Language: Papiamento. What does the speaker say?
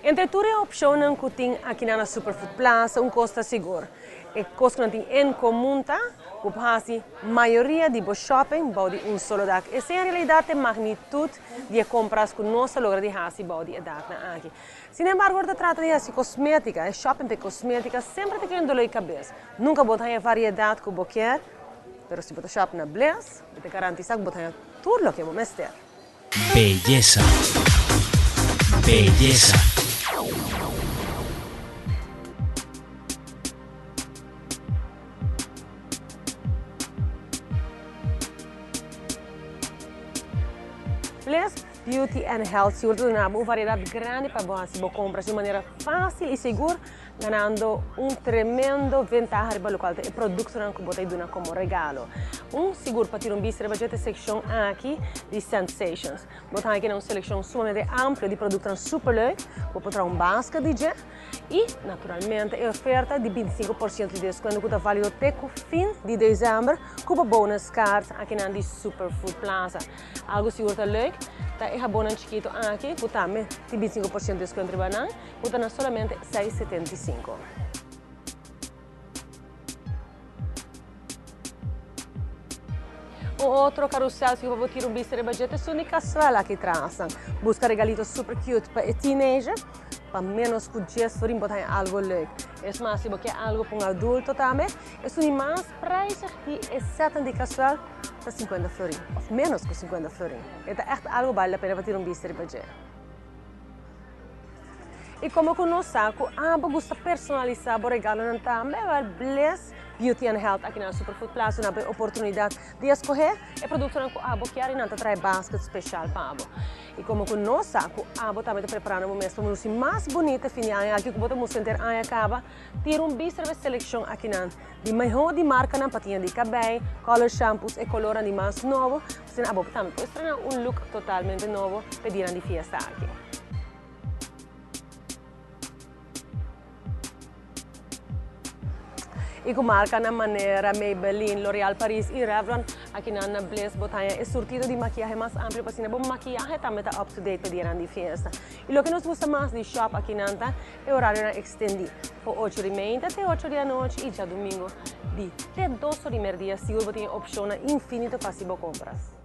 Entre tur e opcionnan cu tin aki na Superfood Plaza, un cos ta sigur. E cos cu nan tin en comun ta cu por haci mayoria di bo shopping bou di un solo dak. Esey en realidad e magnitud di e compras cu nos ta logra di haci bou di e daknan aki. Sin embargo, ora ta trata di haci cosmetica, e shopping pa e cosmetica semper ta keda un dolor di cabes. Nunca bo ta haña e variedad cu bo kier, pero si bo ta shop na Bliss, bo ta garantisa cu bo ta haña tur loke bo mester. Beyesa. Beyesa. Bliss Beauty and Health sigur ta duna bo un variedad grandi pa bo haci bo compras di un manera facil y sigur, ganando un tremendo ventaha riba locual ta e productonan cu bo ta duna como regalo. Un sigur pa tira un bista riba dje ta e seccion aki di Scentsations. Bo ta haña un seleccion sumamente amplio di productonan super leuk, bo por traha un basket di dje y naturalmente e oferta di 25% di descuento cu ta valido te cu fin di december cu bo bonus card akinan di Superfood Plaza. Algo sigur ta leuk ta e habonnan chikito aki cu tambe tin 25% descuento riba nan cu ta na solamente 6,75. Un otro carusel si bo tira un bista riba dje ta esun di casuela aki tras. Busca regalito super cute pa e teenager, pa menos cu 10 florin bo ta haña algo leuk. Es mas, si bo kier algo pa un adulto tambe, esun di mas prijzig di e setnan di casuel ta 50 florin, of menos cu 50 florin. E ta echt algo bale la pena pa tira un bista riba dje. Y como cu nos sa cu abo gusta personalisa bo regalonan tambe, wel Bliss Beauty and Health aki na Superfood Plaza duna bo e oportunidad di escoge e productonan cu abo kier y nan ta trae basket special pa abo. Y como cu nos sa cu abo tambe ta preparando bo mes pa luci mas bunita e fin di aña aki cu bo ta mustra henter aña caba, tira un bista riba e seleccion akinan di mehor di marcanan pa tiña di cabey, color shampoos, e colornan di mas nobo, asina abo tambe por estrena un look totalmente nobo pa e dianan di fiesta aki. Y cu marcanan manera Maybelline, L'Oreal Paris y Revlon, akinan na Bliss bo ta haña e surtido di makiahe mas amplio pa asina bo makiahe tambe ta up to date pa dianan di fiesta. Y loke nos gusta mas di shop akinan ta e horarionan extendi, for ocho di meinta te ocho di anochi y djadumingo di te dos or di merdia sigur bo tin e opcionnan infinito pa haci bo compras.